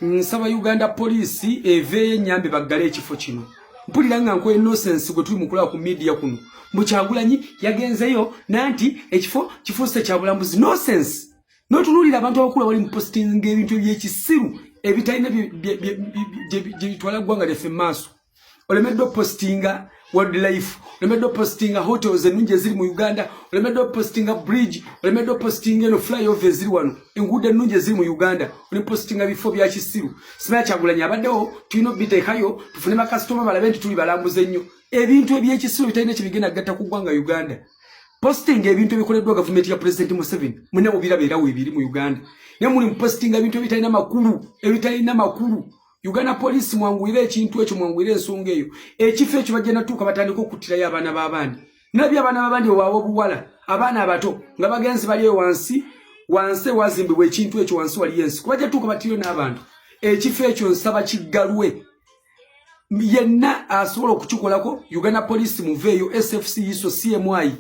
Nsaba Uganda poliisi eveeyo ennyambe baggale ekifo kino. Mpulira nga nkoye nonsense gwe tuli mukulaba ku media kuno. Mbu Kyagulanyi yagenzeyo nanti ekifo kifuuse kya bulambuzi. Nonsense. N'otunuulira abantu abakulu abali mu postinga ebintu eby'ekisiru ebitalina gye bitwala ggwanga lyaffe mu maaso. Olemeddwa opostinga wildlife, olemeddwa opostinga hotels ennungi eziri mu Uganda, olemeddwa opostinga bridge, olemeddwa opostinga eno flyover eziri wano, enguudo ennungi eziri mu Uganda, olepostinga bifo bya kisiru. Simanya Kyagulanyi abaddewo, tulina obiteekayo tufune bakasitoma balabe nti tuli balambuzi ennyo. Ebintu eby'ekisiru bitalina kyebigenda kugatta ku ggwanga Uganda. Postinga ebintu ebikoleddwa gavumenti ya Pulezidenti Museveni, mwenna mubiraba era weebiri mu Uganda, naye muli mupostinga ebintu ebitalina makulu, ebitalina makulu. Uganda police mwanguyire ekintu ekyo, mwanguyire ensonga eyo. Ekifo ekyo bajja natuuka batandika okuttirayo abaana b'abandi. Nabye abaana b'abandi owaaba obuwala, abaana abato nga bagenzi bali eyo wansi, wansi ewazimbibwa ekintu ekyo, wansi waliyo ensiko, bajja tuuka battirayo n'abantu. Ekifo ekyo nsaba kiggalwe. Yenna asobola okukikolako, Uganda police muveeyo, SFC, ISO, CMI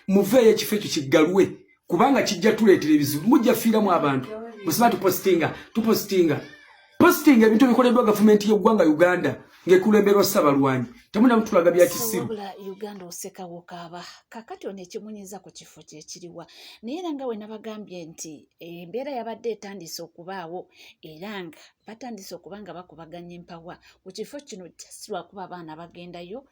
muveeyo, ekifo ekyo kiggalwe kubanga kijja tuleetera ebizibu, mujja fiiramu abantu. Musiba tupostinga, tupostinga, postinga ebintu ebikoleddwa gavumenti y'eggwanga Uganda ng'ekulemberwa Ssabalwanyi. Temuna mutulaga bya kisiru. Wabula Uganda oseka wokaaba. Kakati ono ekimunyiza ku kifo kyekiriwa? Naye era nga we nabagambye nti embeera yabadde etandise okubaawo, era nga batandise okuba nga bakubaganya empawa ku kifo kino, just lwakuba abaana bagendayo,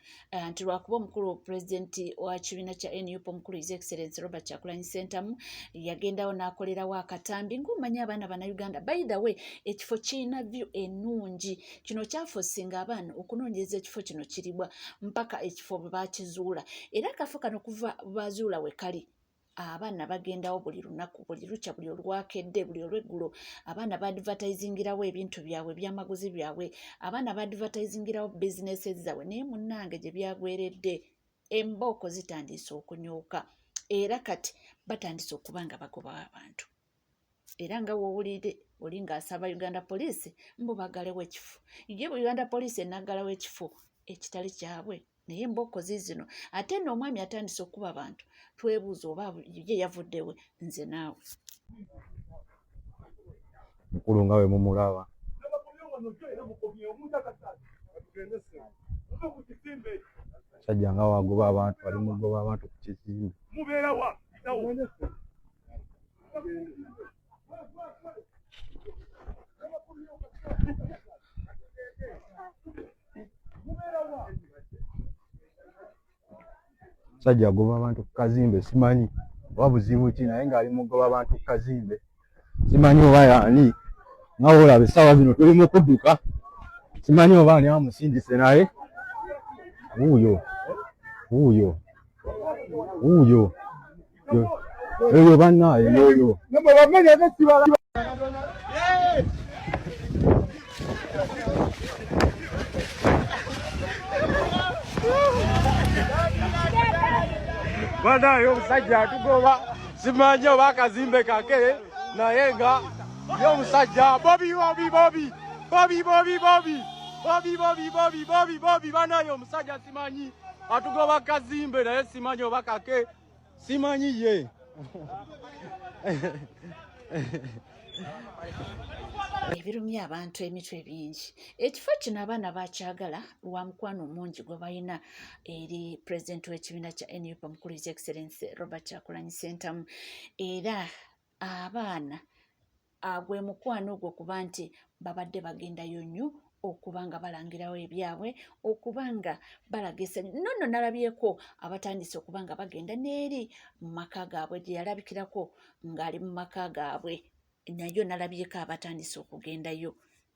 nti lwakuba omukulu pulezidenti wa kibiina kya NUP, omukulu His Excellence Robert Kyagulanyi Ssentamu, yagendawo n'akolerawo akatambi. Ng'omanyi abaana Bannayuganda, by the way, ekifo kirina view ennungi. Kino kyafosinga abaana okunoonyereza ekifo kino kiribwa mpaka ekifo bwe bakizuula. Era akafo kano kuva bazuula we kali, abaana bagendawo buli lunaku, buli lukya, buli olwakedde, buli olweggulo. Abaana baadvertisingirawo ebintu byabwe, ebyamaguzi byabwe, abaana baadvertisingirawo bizinesi zaabwe. Naye munnange, gye byagweredde, embooko zitandise okunyooka, era kati batandise okuba nga bagoba abantu. Era nga woowulire oli ng'asaba Uganda police mbu baggalewo ekifo. Ye Uganda police enaggalawo ekifo ekitali kyabwe? Naye embooko ziizino. Ate nno omwami atandise okukuba abantu, twebuuza oba ye yavuddewe. Nze naawe. Mukulu nga bwe mumulaba, musajja nga wagoba abantu, ali mugoba abantu ku kizimbe. Musajja agoba abantu ku kazimbe, simanyi oba buzibu ki, naye ng'ali mugoba abantu ku kazimbe, simanyi oba yaani. Nga woolaba essaawa zino tuli mu kudduka, simanyi oba ani amusindise, naye wuuyo, wuuyo, wuuyo eyo bannaaye, yoyo. Banaye, omusajja atugoba, simanyi oba akazimbe kake, naye nga ye omusajja Bobi, Bobi, Bobi, Bobi, Bobi, Bobi, Bobi, Bobi, Bobi, Bobi, Bobi. Banaye, omusajja simanyi atugoba kazimbe, naye simanyi oba kake, simanyi ye. Ebirumya abantu emitwe bingi. Ekifo kino abaana bakyagala lwa mukwano mungi gwe balina eri pulezidenti w'ekibiina kya NUP, omukulu His Excellence Robert Kyagulanyi Ssentamu. Era abaana gwe mukwano ogwo, kuba nti babadde bagendayo nnyo okuba nga balangirawo ebyabwe, okuba nga balaga essanyu. No nno nalabyeko abatandise okuba nga bagenda n'eri mu maka gaabwe gye yalabikirako ng'ali mu maka gaabwe, nayo nalabyeko abatandise okugendayo.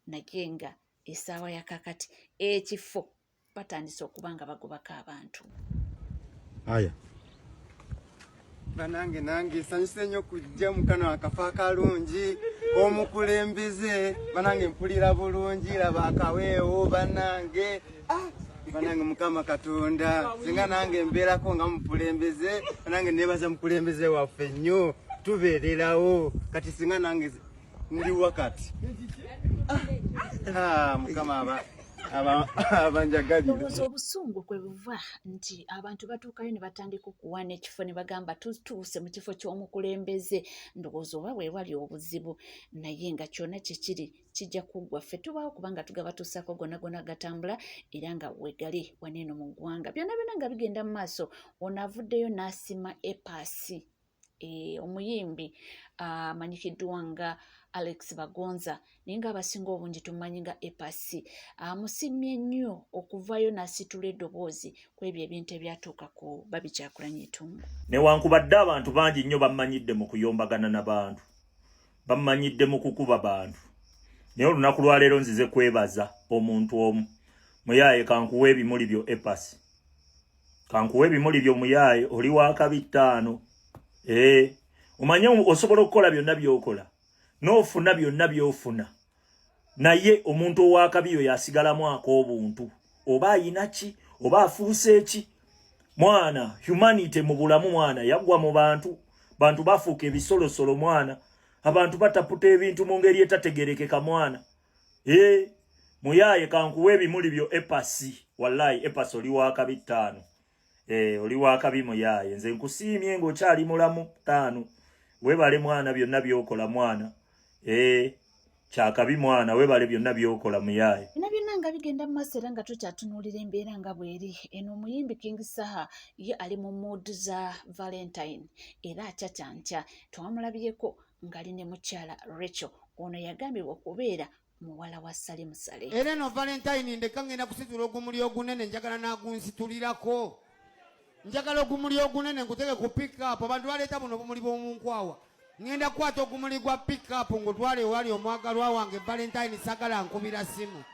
Naye nga essaawa ya kakati ekifo batandise okuba nga bagobako abantu. Aya. Banange, nange sanyuse nnyo kujja mukano akafo akalungi omukulembeze. Banange, mpulira bulungi, laba akaweewo. Banange, ah, banange, Mukama Katonda, singa nange mbeerako nga mukulembeze. Banange, nebaza mukulembeze waffe nnyo, tubeererawo. Kati singa nange ndiwa kati. Ah, Mukama aba Abanjagalira. Ndowooza obusungu kwe buva nti abantu batuukayo ne batandika okuwaana ekifo ne bagamba tutuuse mu kifo ky'omukulembeze. Ndowooza oba we wali obuzibu, naye nga kyonna kye kiri kijja kuggwa. Ffe tubaawo kubanga tugabatuusaako gonna gonna gatambula era nga wegali wano eno mu ggwanga. Byonna byonna nga bigenda mu maaso, ono avuddeyo n'asima A Pass. Omuyimbi amanyikiddwa nga Alex Bagonza, naye ng'abasinga obungi tumumanyi nga A Pass, amusiimye nnyo okuvaayo n'asitula eddoboozi ku ebyo ebintu ebyatuuka ku Barbie Kyagulanyi Itungo. Newankubadde abantu bangi nnyo bammanyidde mu kuyombagana n'abantu, bammanyidde mu kukuba bantu, naye olunaku lwaleero nzize kwebaza omuntu omu. Muyaaye, kankuwa ebimuli byo. A Pass, kankuwa ebimuli byo. Muyaaye, oli wakabi ttaano. Ee, omanye osobola okukola byonna by'okola n'ofuna byonna by'ofuna, naye omuntu owakabi oyo asigalamu ak'obuntu, oba ayina ki oba afuuse ki. Mwana, humanity mu bulamu, mwana, yaggwa mu bantu. Bantu bafuuka ebisolosolo, mwana. Abantu bataputa ebintu mu ngeri etategerekeka, mwana. Ee, muyaaye, kankuwa ebimuli byo. A Pass, wallahi A Pass, oli wakabi ttaano. Eh, oli wakabi muyaaye, nze nkusiimye ng'okyali mulamu ttaano. Weebale mwana byonna by'okola, mwana. Eh, kyakabi mwana, weebale byonna by'okola muyaaye. Bino byonna nga bigenda mu maaso era nga tukyatunuulira embeera nga bw'eri eno, omuyimbi King Saha ye ali mu mood za Valentine era akyakyankya. Twamulabyeko ng'ali ne mukyala Rachel, ono yagambibwa okubeera muwala wa Salim Saleh. Era eno Valentine ndeka ngenda kusitula ogumuli ogunene, njagala nagunsitulirako. Njagala ogumuli ogunene nguteke ku pickup. Abantu baleeta buno obumuli bw'omunkwawa, ngenda kukwata ogumuli gwa pickup ngutwale ewali omwagalwa wange Valentine. Sagala nkubira simu.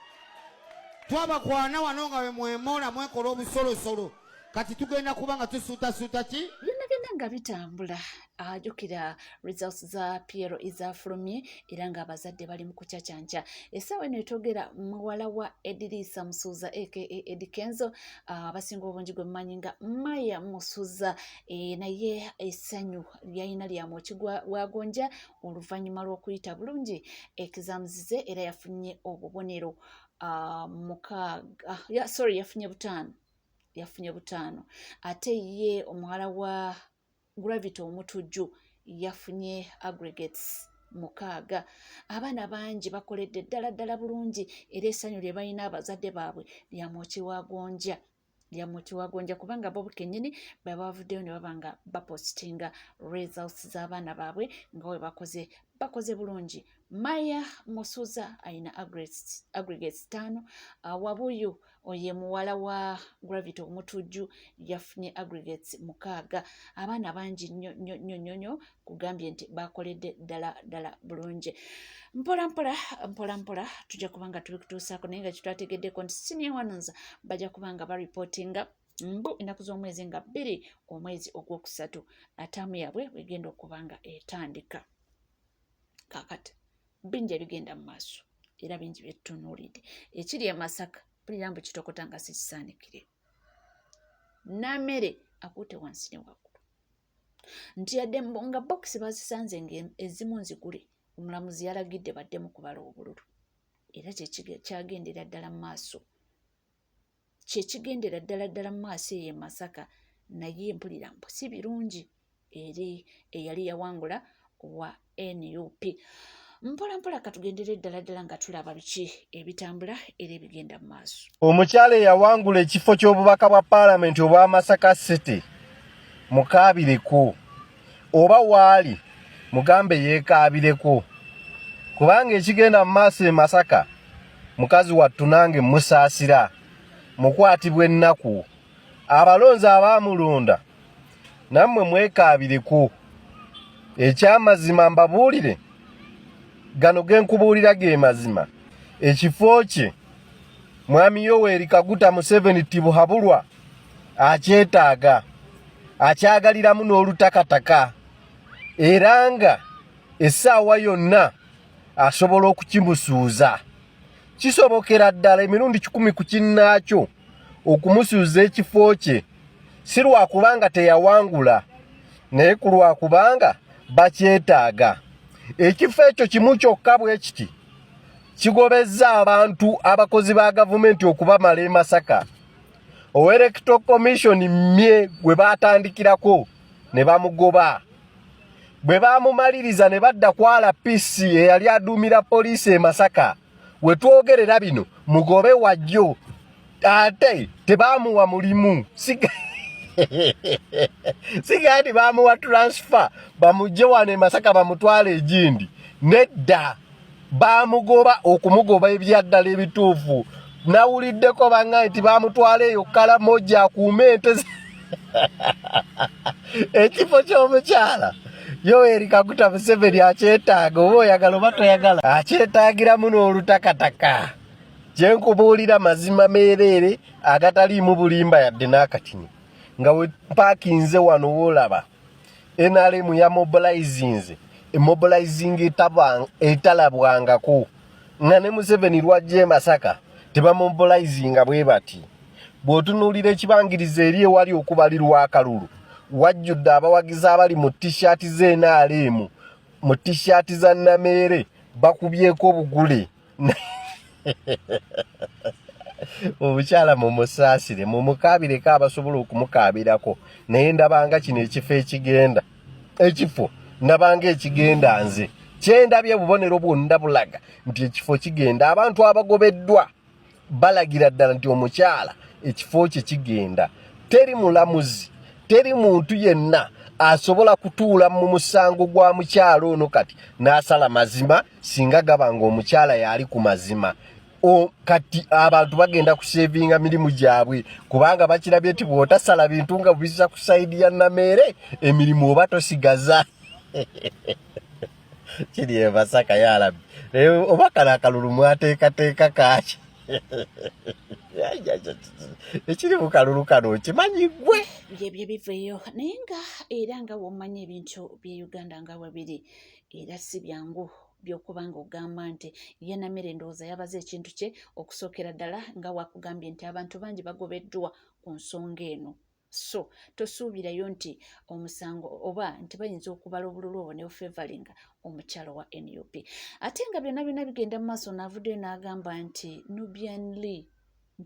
Twabakwana wano nga bwe mwemola mwekola obusolosolo, kati tugenda kuba nga tusuutasuuta ki. Byonna byonna nga bitambula, ajjukira results za PLE zafulumye era ng'abazadde bali mu kucaccanca. Essaawa eno etwogera, muwala wa Edirisa Musuuza aka Eddy Kenzo, abasinga obungi gwe mumanyi nga Maya Musuuza, naye essanyu lyalina lya mwoki gwa gonja oluvannyuma lw'okuyita bulungi exams ze, era yafunye obubonero 6, sorry, yafunye 5, yafunye 5. Ate ye omuwala wa Gravity Omutujju yafunye aggregates 6. Abaana bangi bakoledde ddala ddala bulungi, era essanyu lye balina abazadde baabwe lya mwoki wa gonja, lya mwoki wa gonja, kubanga bo kennyini bwe bavuddeyo ne baba nga bapositinga results z'abaana baabwe nga bwe bakoze, bakoze bulungi. Maya Musuza ayina aggregates 5. Wabuyu oye muwala wa Gravity Omutujju yafunye aggregates 6. Abaana bangi nnyo nnyo nnyo nnyo nnyo, kugambye nti bakoledde ddala ddala bulungi. Mpola mpola mpola mpola tujja kuba nga tubikutuusaako, naye nga kitwategeddeko nti senior ones bajja kuba nga baripootinga mbu ennaku z'omwezi nga 2 omwezi ogwokusatu, ataamu yaabwe wegenda okuba nga etandika. Kaakati bingi ebigenda mu maaso era bingi byetutunuulidde. Ekiri e Masaka, mpulira mbu kitokota nga sikisaanikire. Namere akuute wansi ne waggulu nti yadde nga bokisi bazisanze nga ezimu nzigule, omulamuzi yalagidde baddemu kubala obululu, era kyekyagendera ddala mu maaso, kyekigendera ddala ddala mu maaso eyo e Masaka. Naye mpulira mbu si birungi eri eyali yawangula wa NUP. Mpola mpola katugendere ddala ddala nga tulaba biki ebitambula era ebigenda mu maaso. Omukyala eyawangula ekifo ky'obubaka bwa paalamenti obwa Masaka City, mukaabireko, oba waali mugambe yeekaabireko, kubanga ekigenda mu maaso e Masaka, mukazi wattu nange musaasira, mukwatibwa ennaku. Abalonzi abaamulonda nammwe mwekaabireko. Ekyamazima mbabuulire, gano ge nkubuulira ge mazima. Ekifo kye Mwami Yoweri Kaguta Museveni Tibuhaburwa akyetaaga, akyagaliramu n'olutakataka, era nga essaawa yonna asobola okukimusuuza. Kisobokera ddala emirundi 100 ku kinnaakyo okumusuuza ekifo kye, si lwakubanga teyawangula, naye ku lwakubanga bakyetaaga ekifo ekyo kimu kyokka bwe kiti. Kigobezza abantu abakozi ba gavumenti okubamala e Masaka. Owa Electoral Commission mye gwe baatandikirako ne bamugoba. Bwe baamumaliriza ne badda ku RPC eyali aduumira poliisi e Masaka. We twogerera bino mugobe wajjo ate tebaamuwa mulimu siga nti baamuwa transfer bamugye wano e Masaka bamutwale egindi nedda baamugoba okumugoba ebyaddala ebituufu nawuliddeko bangaye nti baamutwala eyo Kalamoja akuume ente ekifo ky'omukyala Yoweri Kaguta Museveni akyetaaga oba oyagala oba toyagala akyetaagiramu n'olutakataka kye nkubuulira mazima meereere agataliimu bulimba yadde n'akatini nga wepaakinze wano woolaba NRM ya mobilizinze emobilizing etalabwangako nga ne Museveni lwajja e Masaka tebamobilizinga bwe bati bw'otunuulira ekibangirizi eri ewali okubalirwa akalulu wajjudde abawagizi abali mu t-shirt z'NRM mu t-shirt za Nameere bakubyeko obugule omukyala mumusaasire mumukaabireko abasobola okumukaabirako naye ndabanga kino ekifo ekigenda ekifo ndabanga ekigenda nze kyendabye obubonero bwonna bulaga nti ekifo kigenda abantu abagobeddwa balagira ddala nti omukyala ekifo kye kigenda teri mulamuzi teri muntu yenna asobola kutuula mu musango gwa mukyala ono kati n'asala mazima singa gaba nga omukyala yaali ku mazima kati abantu bagenda kusevinga mirimu gyabwe kubanga bakirabye nti bw'otasala bintu nga bubisa ku sayidi ya Nameere emirimu oba tosigaza kiri e Masaka yalabi naye oba kano akalulu mwateekateeka kaaki ekiri mu kalulu kano okimanyi gwe byebyo biveeyo naye nga era nga womanyi ebintu bye Uganda nga webiri era si byangu byokuba nga ogamba nti ye Namere ndowooza yabaze ekintu kye okusookera ddala nga wakugambye nti abantu bangi bagobeddwa ku nsonga eno so tosuubirayo nti omusango oba nti bayinza okubala obululu obwo ne bufevalinga omukyalo wa NUP ate nga byonna byonna bigenda mu maaso n'avuddeyo n'agamba nti Nubian Lee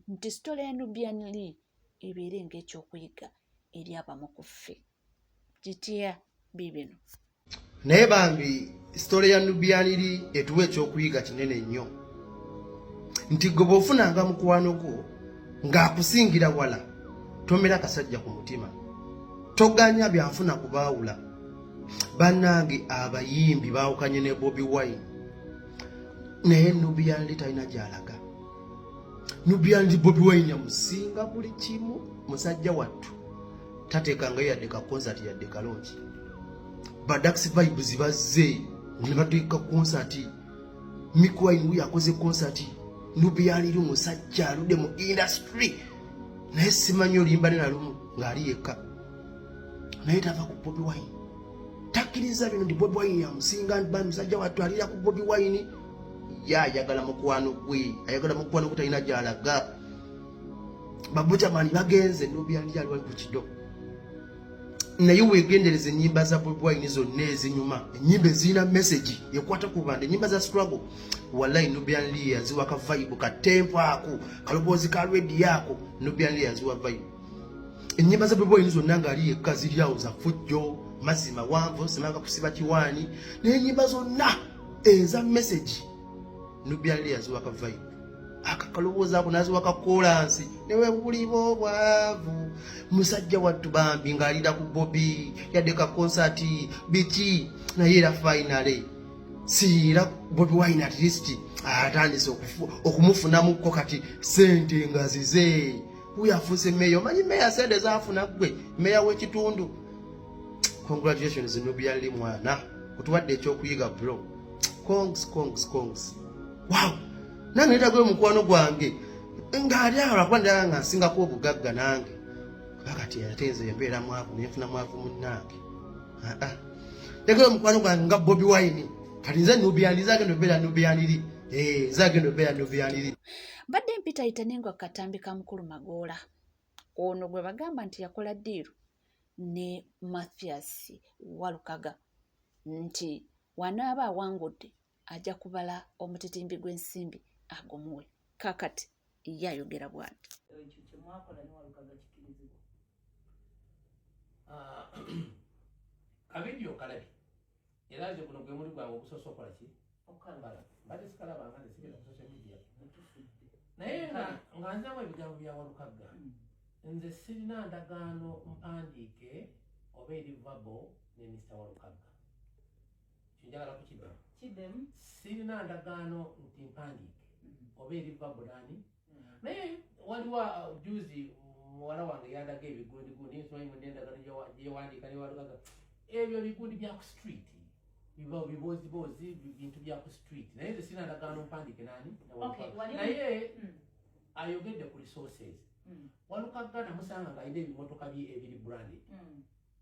nti sitole ya Nubian Lee ebeere ng'ekyokuyiga eri abamu ku ffe kitya biibino. Naye bambi sitole ya Nubian Lee etuwa ekyokuyiga kinene nnyo nti gwe bw'ofunanga mukwano gwo ng'akusingira wala tomera kasajja ku mutima toganya byanfuna kubaawula bannange abayimbi baawukanye ne Bobi Wine naye Nubian Lee talina gy'alaga Nubian Lee Bobi Wine amusinga buli kimu musajja wattu tateekangayo yadde ka concert yadde kalongi ba Dax Vibes bazze ne bateeka concert Mick Wine wuyo akoze concert Nubian Lee musajja aludde mu industry naye simanyi olimba ne nalumu ng'ali yekka naye tava ku Bobi Wine takkiriza bino nti Bobi Wine amusinga nti musajja wattu alira ku Bobi Wine ye ayagala mukwano gwe ayagala mukwano gwe talina gy'alaga babuchamani bagenze Nubian Lee ali wali ku kido naye wegendereza ennyimba za Bobi Wine zonna ezinyuma ennyimba ezirina message ekwata ku bantu ennyimba za struggle wallahi Nubian Lee yaziwa ka vibe ka tempo ako kaloboozi ka radio ako Nubian Lee yaziwa vibe ennyimba za Bobi Wine zonna ng'ali yekka ziri awo za fujjo mazzi mawanvu simanga kusiba kiwaani naye ennyimba zonna eza message Nubian Lee yaziwa ka vibe akakalowooza ako naziwa ka kolansi newe buliba obwavu musajja wattu bambi ng'alira ku Bobi yadde ka concert biki naye era finally siira Bobi Wine at least atandise okumufunamukko kati sente nga zize wuyo afuuse meeya omanyi meeya sente zaafuna ggwe meeya w'ekitundu congratulations Nubian Lee mwana otuwadde ekyokuyiga bro congs congs congs wow nange netagoyo mukwano gwange ng'ali awo lwakuba ndala nga nsingako obugagga nange kuba kati ate nze embeera mwavu nenfuna mwavu munnange aa netagoyo mukwano gwange nga Bobi Wine kati nze Nubian Lee nze agenda obeera Nubian Lee nze agenda obeera Nubian Lee mbadde mpitayita nengwa ku katambi ka mukulu Magoola ono gwe bagamba nti yakola ddiiru ne Mathias Walukaga nti wanaaba awangudde ajja kubala omutitimbi gw'ensimbi agumuwe. Kakati ye ayogera bw'ati. Ekyo kye mwakola ne Walukaga kikirizibwa? Kavidiyo kalabye, era nze guno gwe muli gwange ogusoose okola ki okalaba. Mbadde sikalabanga, nze sigenda ku social media, naye nga nziramu ebigambo bya Walukagga. Nze sirina ndagaano mpandiike oba eri verbal ne Mr Walukagga. Kinjagala kukiddamu. Kiddemu. Sirina ndagaano nti mpandiike oba eri verbal nani, naye waliwo juzi muwala wange yandaga ebigundigundi, nsimanyi mudde endagaano gyewandiika ne Walukagga. Ebyo bigundi bya ku street, biba bibooziboozi, bintu bya ku street, naye nze sirina ndagaano mpandiike nani na Walukagga. Naye ayogedde ku resources. Walukagga namusanga ng'alina ebimotoka bye ebiri branded.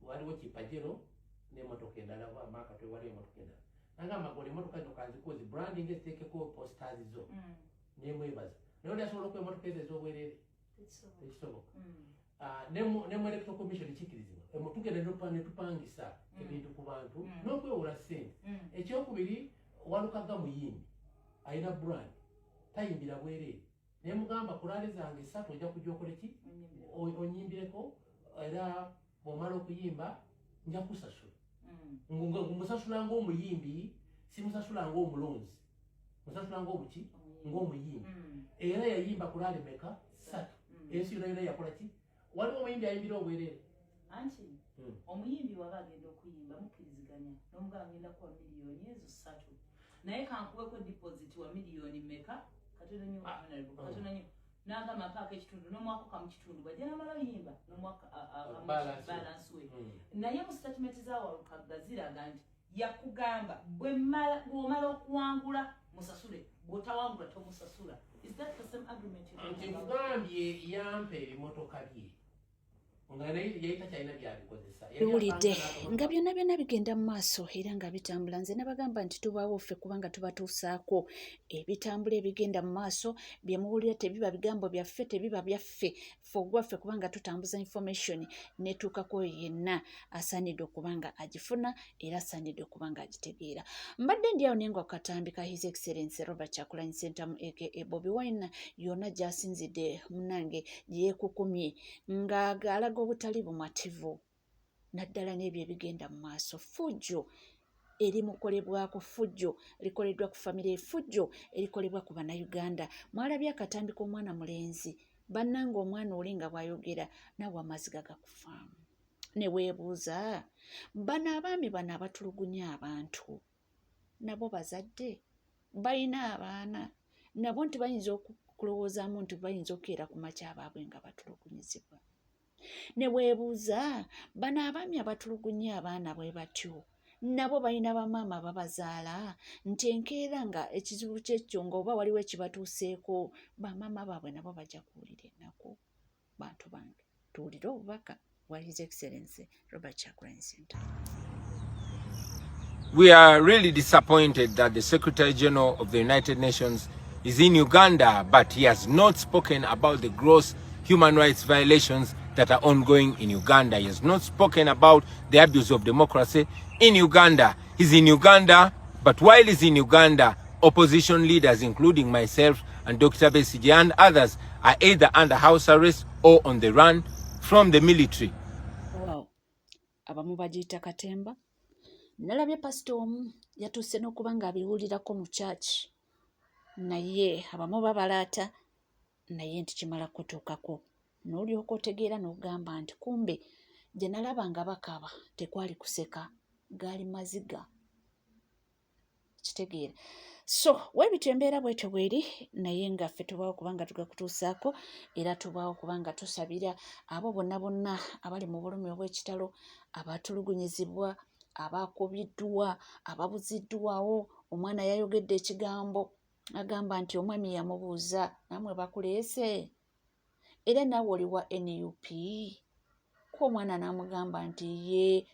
Waliwo ki Pajero n'emotoka endala, maakatwe waliwo emotoka endala. Nagamba, "Gola emotoka zino kanzikuzi branding, eziteekeko posters zo." Nemwebaza. Naye oli asobola okuwa emotoka ezo ez'obwereere? Tekisoboka. Ah, ne mu Electoral Commission kikirizibwa. Tugenda ne tupangisa ebintu ku bantu n'okwewola ssente. Ekyokubiri, Walukagga muyimbi, alina brand, tayimbira bwereere. Naye mugamba, "Ku rally zange esatu ojja kujja okole ki? Onyimbireko, era bw'omala okuyimba nja kusasula." Musasula ng'omuyimbi, simusasula ng'omulonzi, musasula ng'omuki? Ng'omuyimbi. Era yayimba ku rally meka? Satu. Ensi yona yona yakola ki? Waliwo omuyimbi ayimbira obwereere? Anti omuyimbi waba agenda okuyimba, mukkiriziganya n'omugamba, "Ngenda kuwa miliyoni ezo 3, naye kankuweko deposit wa miliyoni meka?" Katono nnyo. Honorable, katono nnyo. N'agamba, "Mpaako ekitundu," n'omwako kamu kitundu, bwajja namala oyimba n'omwaka Balance. Balance we. Naye mu statement za Walukagga ziraga nti yakugamba, "Bw'omala okuwangula musasule, bw'otawangula tomusasula." Is that the same agreement you're Nti talking about? Nkugambye, yampa ebimotoka bye nga naye yali takyalina byabikozesa. Biwulidde nga byonna byonna bigenda mu maaso era nga bitambula. Nze nabagamba nti tubaawo ffe kubanga tubatuusaako ebitambula ebigenda mu maaso. Bye muwulira tebiba bigambo byaffe, tebiba byaffe, ffe ogwaffe kubanga tutambuza information netuukako yenna asaanidde okuba nga agifuna era asaanidde okuba nga agitegeera. Mbadde ndi awo naye nga ku katambi ka His Excellence Robert Kyagulanyi Ssentamu aka Bobi Wine yonna gy'asinzidde, munnange, gye yeekukumye ng'alaga obutali bumativu naddala n'ebyo ebigenda mu maaso, fujjo erimukolebwako, fujjo likoleddwa ku famire, efujjo erikolebwa ku Bannayuganda. Mwalabye akatambi k'omwana mulenzi, bannange, omwana oli nga bw'ayogera naawe amaziga gakufaamu ne weebuuza, bano abaami bano abatulugunya abantu nabo bazadde, balina abaana nabo, nti bayinza okulowoozaamu nti bayinza okukeera ku makya abaabwe nga batulugunyizibwa. Ne weebuuza, bano abaami abatulugunya abaana bwe batyo nabo balina bamaama babazaala, nti enkeera nga ekizibu kyekyo nga oba waliwo ekibatuuseeko, bamaama baabwe nabo bajja kuwulira ennaku. Bantu bange, tuwulire obubaka bwa His Excellency Robert Kyagulanyi Ssentamu. We are really disappointed that the Secretary General of the United Nations is in Uganda, but he has not spoken about the gross human rights violations that are ongoing in Uganda. He has not spoken about the abuse of democracy in Uganda. He's in Uganda, but while he's in Uganda, opposition leaders, including myself and Dr. Besigye and others, are either under house arrest or on the run from the military. Wow. Abamu bagiyita katemba. Nalabye pasita omu yatuuse n'okuba ng'abiwulirako mu kyaki, naye abamu babalaata, naye nti kimala kutuukako n'olyoka otegeera n'ogamba nti kumbe gye nalaba nga bakaaba tekwali kuseka, gaali maziga. Kitegeera. So weebityo, embeera bwetyo bweri, naye nga ffe tubaawo kubanga tugakutuusaako era tubaawo kubanga tusabira abo bonna bonna abali mu bulumi obw'ekitalo, abatulugunyizibwa, abakubiddwa, ababuziddwawo. Omwana yayogedde ekigambo, agamba nti omwami yamubuuza, "Nammwe bakuleese era naawe oli wa NUP?" Ko omwana n'amugamba nti, "Ye,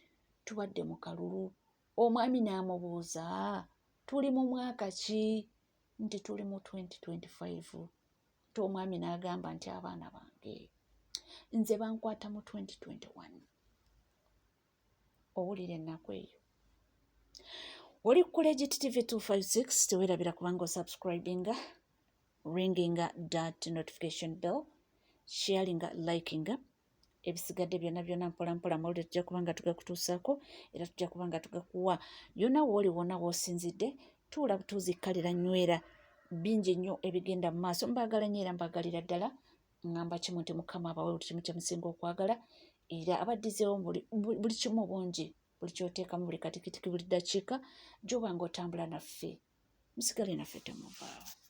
tubadde mu kalulu." Omwami n'amubuuza, "Tuli mu mwaka ki?" Nti, "Tuli mu 2025." Ti omwami n'agamba nti, "Abaana bange nze bankwata mu 2021." Owulira ennaku eyo. Oli ku Legit TV 256, teweerabira kubanga osubscribinga, ringinga that notification bell, sharinga, likinga. Ebisigadde byonna byonna mpola mpola amawulire tujja kuba nga tugakutuusaako era tujja kuba nga tugakuwa yonna wooli, wonna w'osinzidde. Tuula butuuzi, kkalira, nywera, bingi nnyo ebigenda mu maaso. Mbaagala nnyo era mbaagalira ddala. Ŋŋamba kimu nti Mukama abawe buli kimu kye musinga okwagala era abaddizeewo buli kimu bungi, buli kyoteekamu, buli katikitiki, buli ddakiika gy'oba nga otambula naffe. Musigale naffe, temuvaawo.